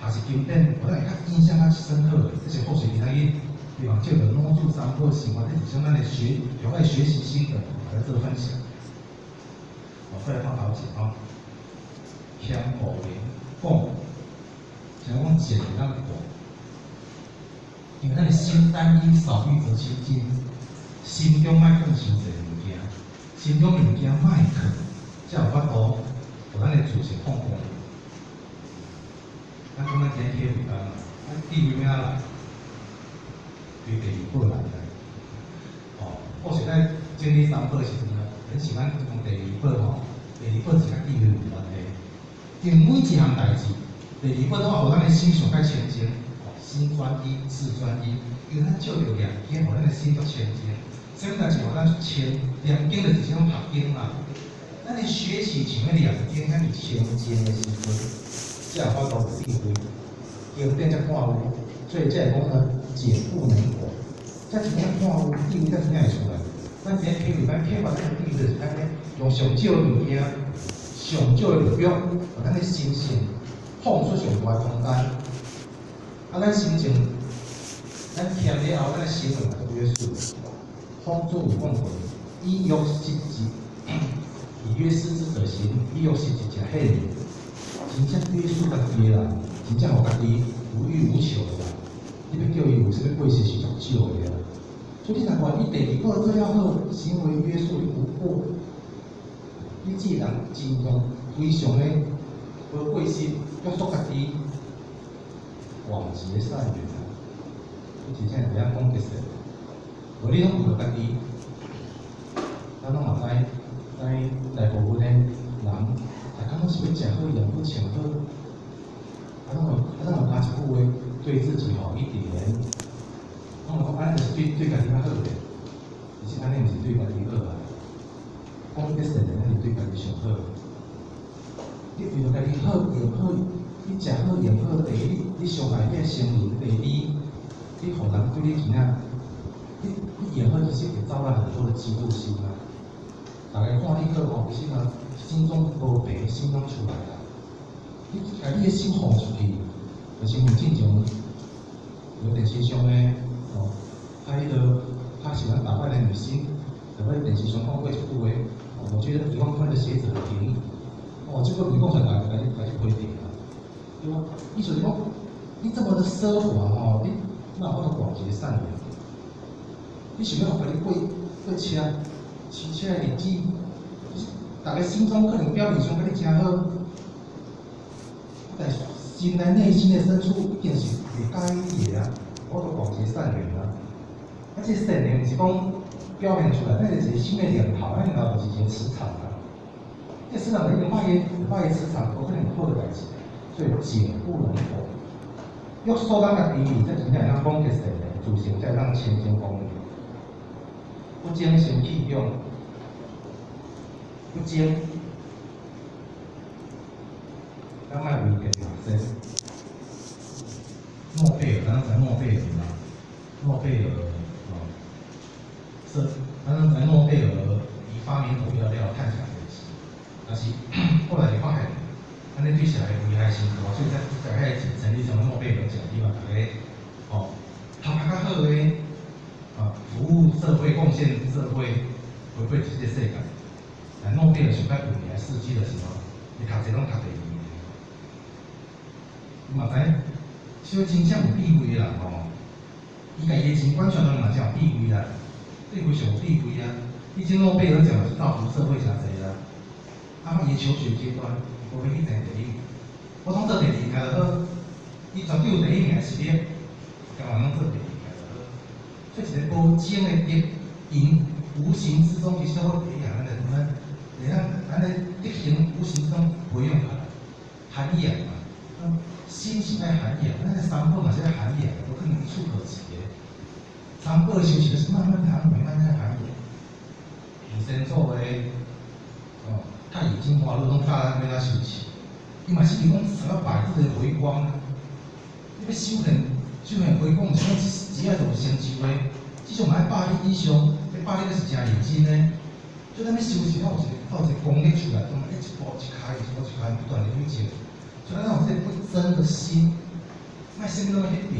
學習經典，予咱會較印象較深刻的，這是後續今仔日希望借著攏主三寶生活，這是種咱的學有愛學習心得來做分享。哦，再來看頭前吼，謙厚能廣，像講簡單廣，因為咱的心單一，少欲則清淨，心中莫放傷濟物件，心中物件莫囥，才有法度，予咱的自性放光。咱講咱今日體會到嘛，咱智慧欲按怎來？對第二寶來的。哦，我是在整理三寶的時陣啊，很喜歡講第二寶吼，第二寶是佮智慧有關係。因為每一項代誌，第二寶都予咱的心上較清淨，哦，心專一，志專一，因為咱借著念經，予咱的心足清淨。啥物代誌予咱清？念經就是這種讀經啦。咱的學習像咧念經遐爾清淨的時陣，才有法度有智慧。經典才看有，所以才會講呢，簡不能廣。才真正看有智慧，才真正會出來。咱今日體會，咱啟發咱的智慧，就是按呢，用上少的物件，上少的目標，予咱的心性放出上大的空間。啊，咱心情，咱聽了後，咱的行為嘛就約束。孔子有講過，以約失之，以約失之者行，以約失之者顯。真正約束家己的啦，真正予家己無欲無求的啦。你欲叫伊有啥物過失是足少的啦。所以你若看你第二個做了好，行為約束你無過，你這個人盡量非常的無過失，約束家己，廣結善緣啊！你真正會曉講結善，無你攏為著家己，咱攏嘛知，知大部分的人，逐工攏是欲食好、用好、穿好，啊，攏會啊，攏會加一句話，對自己好一點。攏會講按呢就是對對家己較好咧，其實按呢毋是對家己好啊。講結善緣，那是對家己上好。你為著家己好、用好，你食好、用好，第一，你傷害你的生靈；第二，你予人對你真正，你你用好其實會招來很多的嫉妒心啊。逐家看你好吼，其實呢，心中無白，心攏出來啦。你共你的心放出去，就是像進前有電視上的哦，拍彼個他喜歡打扮的女星，在電視上講過一句話，哦，我覺得一萬塊的鞋子很便宜。哦，這個你講出來，來來去批評啊，對無？意思是講，你這麼的奢華吼，你哪有法度廣結善緣？你想欲予家己過過車、騎車的日子，逐家心中可能表面上佮你誠好，但是心內內心的深處一定是袂佮意你的啊！無法度廣結善緣啊！啊，這善良毋是講表現出來，那是一個新的念頭，那念頭就是一個磁場啊。這磁場一定歹的，歹的磁場，無可能有好的代誌，所以簡不能廣。約束咱家己，才真正會當廣結善緣，自性才會當清淨光明。不爭生氣勇，不爭，咱莫為變嘛先。諾貝爾，咱知諾貝爾嘛？諾貝爾哦，是，咱攏知諾貝爾伊發明火藥了，趁誠濟錢，但是後來就發現，按呢對社會危害傷大，所以才才遐個成立什麼諾貝爾獎，希望大家哦，頭殼較好的，啊，服務社會、貢獻社會、回饋這個世界。但諾貝爾上較有名的事蹟就是吼，伊讀冊攏讀第二名。你嘛知，所以真正有智慧的人吼，伊家己的錢管相當嘛真有智慧啦，對非常有智慧啊。畢竟諾貝爾獎是造福社會誠濟啦。啊，伊的求學階段，無欲去爭第一名，我通做第二名就好。伊絕對有第一名的實力，幹嘛攏做第二名就好。所以一個無爭的德，𪜶無形之中其實會培養咱的咱，會當咱的德行無形之中培養起來，涵養嘛。心是愛涵養，咱的三寶嘛是愛涵養，無可能一蹴可幾的。三寶修行是慢慢涵養，慢慢涵養。以前做的，哦，太乙金華路攏教咱欲按怎修持，伊嘛是講什麼百日的回光，你欲修煉修煉回光，毋是講一下就有成就的。至少嘛愛100日以上，這百日閣是誠認真的。所以咱欲修習，咱有一個功力出來，咁一步一跤，一步一跤不斷的累積。所以咱有這個不爭的心，莫啥物攏愛去拼，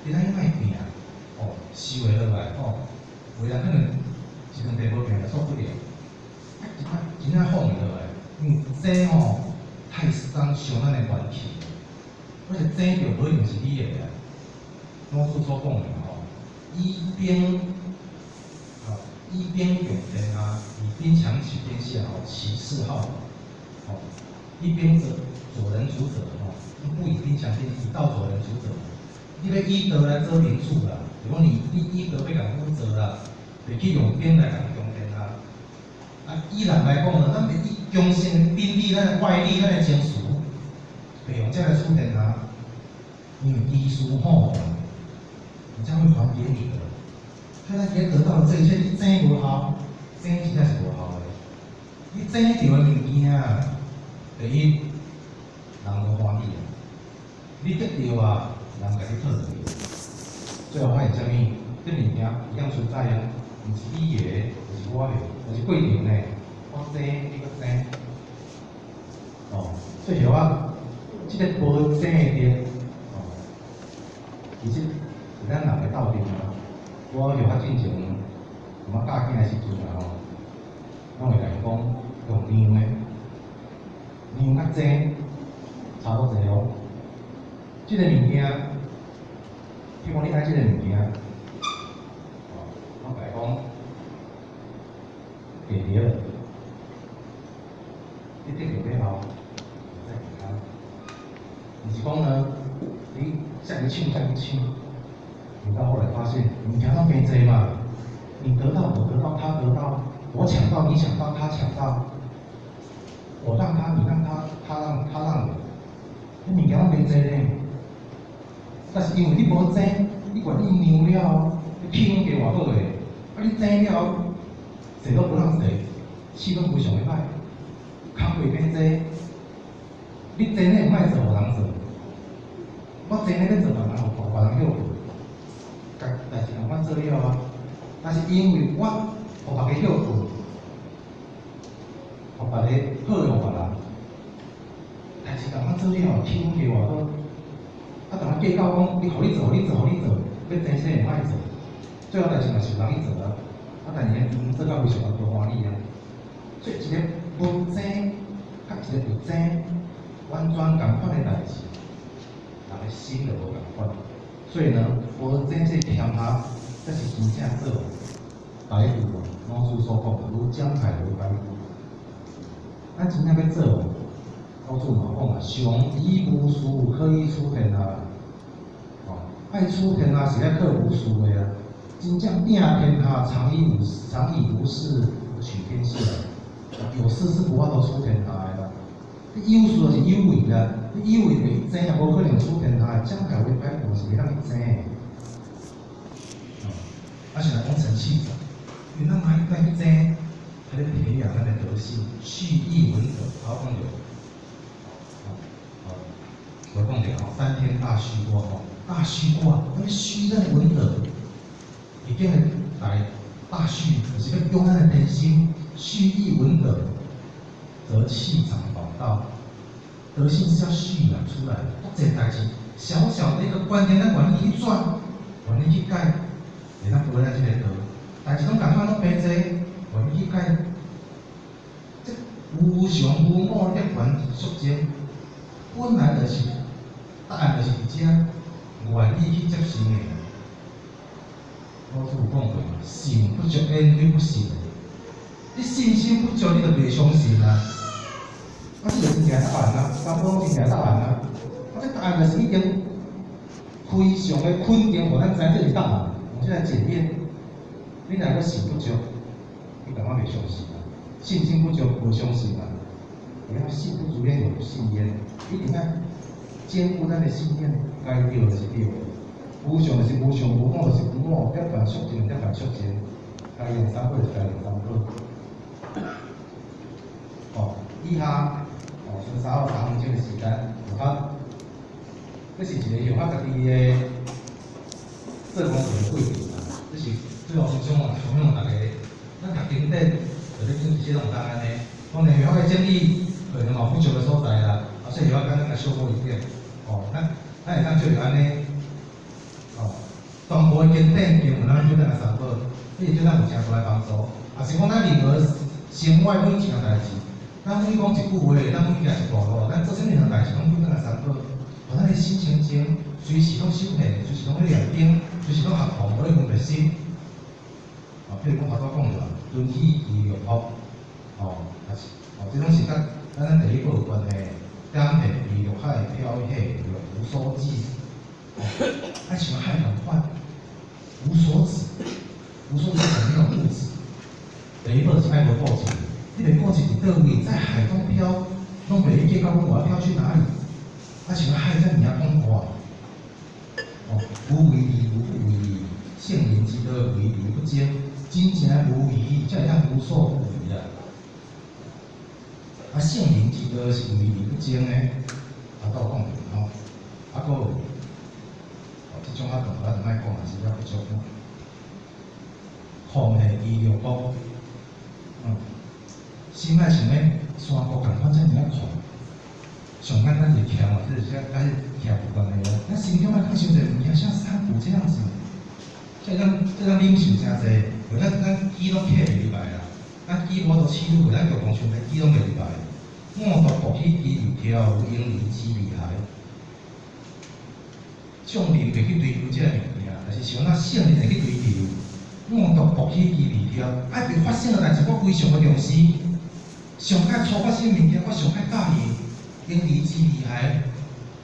佇咱莫拼，哦，收會落來，吼，有的人可能一兩地無拼就受不了，啊，真正真正放會落來，因為爭吼太傷傷咱的元氣，而且爭著無一定是你的啊。老子所講的吼，以兵啊，以兵強天下，以兵強取天下，吼，其勢好，吼，以兵者，佐人主者，吼，不以兵強天，以道佐人主者。你欲以道來做民主啦，如果你以道欲共阮做啦，袂去用兵來共強天下。啊，以人來講呢，咱袂以強盛的兵力、咱的外力、咱的情緒，袂用這來取天下，因為醫書吼，人家會還給你的。所以咱今得到的這一切，你爭無效，爭真正是無效的。你爭著的物件，第一，人無歡喜；你得著啊，人共你討落去。最後發現啥物？這物件一樣存在啊，毋是你的，就是我的，就是過程呢。我爭，你閣爭。哦，所以我這個無爭的德，哦，其實是咱人的鬥陣啊。我學較進前，我教囝的時陣啊吼，攏會共伊講用量的，量佮爭差無濟哦。這個物件，譬如講你愛這個物件，哦，我共伊講，給著了，你得著了後，再給他。毋是講呢，你再去搶，再去搶。你到後來發現，物件攏變濟嘛，你得到，我得到，他得到，我搶到，你搶到，他搶到，我讓他，你讓他，他讓他讓我，你物件攏變濟呢。但是因為你無爭，你願意讓了後，你氣氛加偌好個，啊你爭了後，誰都不讓誰，氣氛非常的歹，工課變濟，你爭的毋愛做，予人做，我爭的欲做，別人予別人歇睏。代誌仝款做了啊，但是因為我予別個歇睏，予別個好的予別人，代誌仝款做了，氣氛加偌好，啊，當咱計較講，你予你做，予你做，予你做，欲爭啥會歹做，最後代誌嘛是有人去做啊，啊，但是𪜶做甲非常的無歡喜啊，所以一個無爭，佮一個有爭，完全仝款的代誌，人的心就無仝款。所以呢，無爭這天下，才是真正做白虎。老子所講的，如江海為白虎。咱真正欲做，老子嘛講啊，常以無事可以取天下。哦，愛取天下是愛靠無事的啊。真正定天下，常以無事取天下。有事是無法度取天下的啦。你有事就是有為啦，你有為袂爭也無可能取天下。江海為白虎是袂當去爭的。哦，啊是來講成氣者，因為咱愛愛去爭，還咧培養咱的德性，蓄意文德，頭講著，哦，我講著吼，三天大虛卦吼，大虛卦，咱蓄咱的文德，已經會來大蓄，就是欲養咱的天心，蓄意文德，則氣長寶道。德性是要蓄養出來的，這代誌小小的一個觀念，咱願意去轉，願意去改，會當學咱這個道。代誌攏仝款攏白濟，願意去改。這無常無我涅槃寂靜，本來就是答案，就是佇遮，願意去接受的。老子有講過，信不足焉，非不信。你信心不足，你就袂相信啊。啊，這個真正答案啊，差不多真正答案啊。啊，這答案就是已經非常的肯定，予咱知這是答案。我們來檢驗，你若閣信不足，你感覺袂相信啊？信心不足，無相信啊？你要信不足焉有不信焉，一定愛堅固咱的信念，該對就是對的，無常就是無常，無我就是無我，涅槃寂靜，涅槃寂靜，該用三寶就是該用三寶。哦，以下哦，剩3分鐘的時間，有較，這是一個用較家己的做功課的過程啊，這是最後分享哦，分享大家，咱讀經典，就咧講其實攏有當按呢。當然，會曉整理可能嘛不足的所在啦，啊，所以會曉簡單共小補一點。哦，咱會當做按呢，哦，全部的經典經文咱做咱來參考，你會對咱有誠大的幫助。啊，是講咱任何生活每一項代誌，咱每講一句話，咱每行一步路，咱做啥物項代誌，攏做咱來參考。予咱的心清淨，隨時攏修煉，隨時攏咧念經，隨時攏合同，無咧分別心。哦，比如講頭拄講著，敦喜其六福，哦，也是，哦，這攏是佮咱第一步有關係。點下其六海飄下，無所止。哦，啊像海仝款，無所止，無所止是沒有物質。第一步是愛無固執，你袂固執佇佗位，在海中飄，攏袂去計較講我要飄去哪裡。啊像海遮爾仔廣闊，哦，無為而無不為，聖人之道為而不爭，真正無為，才會當無所不為啦。啊，聖人之道是為而不爭的，啊，都有講著吼。啊，閣有，哦，這種較長，我就莫講啊，時間不足。放下依六福，心愛像咧山谷仝款遮爾仔闊。上簡單是徛嘛，這是遮甲徛有關係啊。咱心中愛看傷濟物件，像山谷這樣子，這當領受誠濟，無咱機攏客袂入來啦。咱機無法度試入，咱共共想欲機攏袂入來。五毒爆起其如跳，如嬰兒之厲害。眾人袂去追求這个物件，但是像咱聖人會去追求。五毒爆起其如跳，愛袂發生的代誌，我非常的重視。上較初發生物件，我上較佮意。嬰兒之厲害，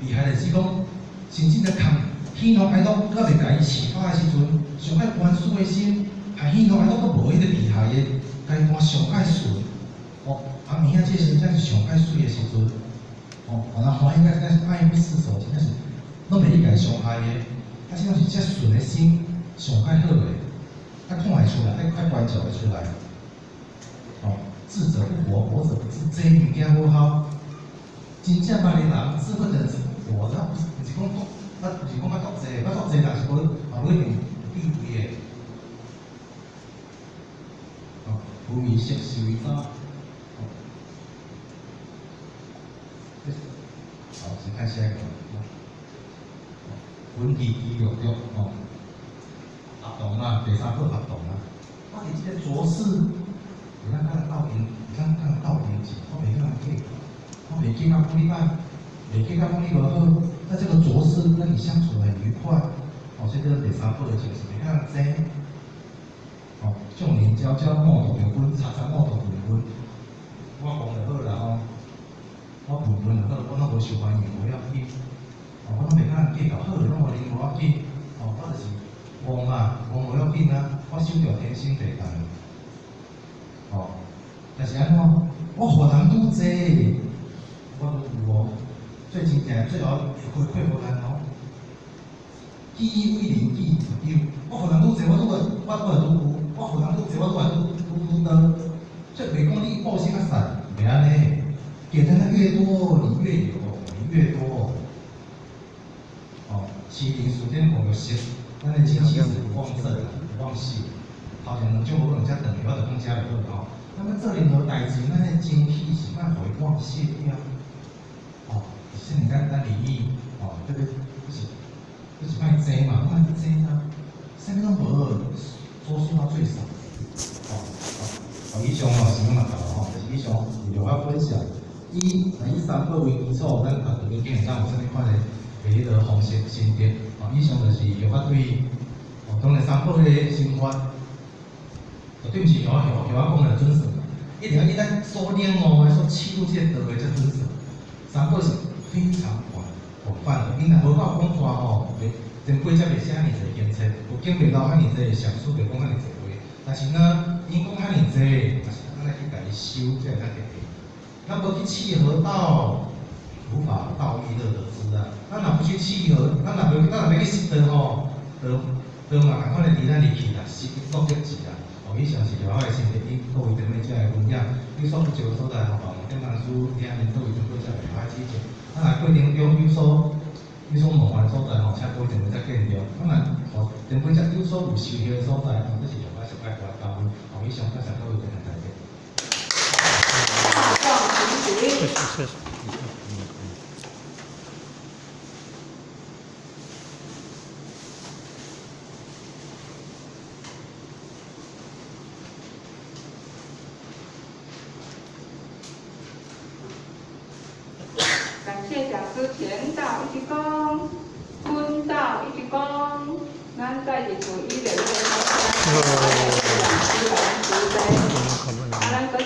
厲害就是講，甚至在看喜怒哀樂，閣袂共伊啟發的時陣，上較原始的心，含喜怒哀樂閣無彼個厲害的階段，上較順。哦，啊，明仔這時陣才是上較媠的時陣。哦，予人歡喜甲甲愛不釋手，真正是攏袂去共伊傷害的。啊，這種是遮順的心，上較好的，愛看會出來，愛觀照會出來。哦，智者不惑，惑者不智，這物件好好。真正捌的人，智慧的人是不惑，他不是講讀，啊，毋是講捌讀濟，捌讀濟，但是無嘛無一定有智慧的。哦，無為色是為怎？哦，好，先看下一個。聞義其六欲，哦，合同啊，第三個合同啊。我佇這個濁世，會當佮人鬥爭，會當佮人鬥爭錢，我袂佮人計較。我袂計較講你歹，袂計較講你無好，在這個濁世跟你相處得很愉快，哦，所以這個第三寶的精神，袂佮人爭。哦，眾人皎皎，五毒著薰，查查五毒著薰。我講就好啦吼，我笨笨就好，我攏無受歡迎，無要緊。哦，我攏袂佮人計較，好的攏予恁無要緊。哦，我就是戇嘛，戇無要緊啊，我守著天生地動。哦，但是按怎？我予人愈濟，我愈有哦。最真正最後會虧無難哦。己以為人，己不有。我予人愈濟，我愈來，我愈來愈有。我予人愈濟，我愈來愈愈愈多。所以袂講你布施較散，袂按呢。給的越多，你越有，你越多。哦，時靈時間五欲色，咱的精氣神旺盛，旺盛。頭前兩種無可能遮長，我就講遮就好吼。那麼做任何代誌，咱的精氣是愛予伊忘卸掉。哦，是你咱禮儀，哦，這個就是莫爭嘛，莫去爭啊，啥物攏無，做數到最少。哦，哦，以上吼是阮嘛夠吼，就是以上是我分享。以三寶為基礎，咱讀這個經會當有啥物款的彼個方式心得。哦，以上就是用法對，哦，當然三寶的生活，絕對毋是像我講的準算，一定要以咱所領悟的、所契入這個道的才準算。三寶是非常廣泛的，伊若無夠廣闊吼，袂前幾節袂寫遐爾濟經冊，有經袂留遐爾濟上師袂講遐爾濟話。但是呢，𪜶講遐爾濟，但是咱愛去共伊修，才會較特別。咱無去契合道，無法道亦樂得知啊。咱若不去契合，咱若欲去習道吼，道道嘛仝款的佇咱入去啦，是落得字啦。哦，以上是我的心得，與各位頂尾遮的分享。有所不足的所在，吼，望點老師聽恁各位頂尾遮會較指正。啊，若過程中有所有所冒犯的所在吼，請各位前輩再見諒。當然，吼前輩遮有所有受氣的所在，吼，這是上擺上擺大交流。吼，以上感謝各位前來參加。大眾請起立。謝謝。感謝講師前導一鞠躬，坤道一鞠躬，咱再一次以熱烈掌聲，感謝講師甲咱主持。啊，咱閣一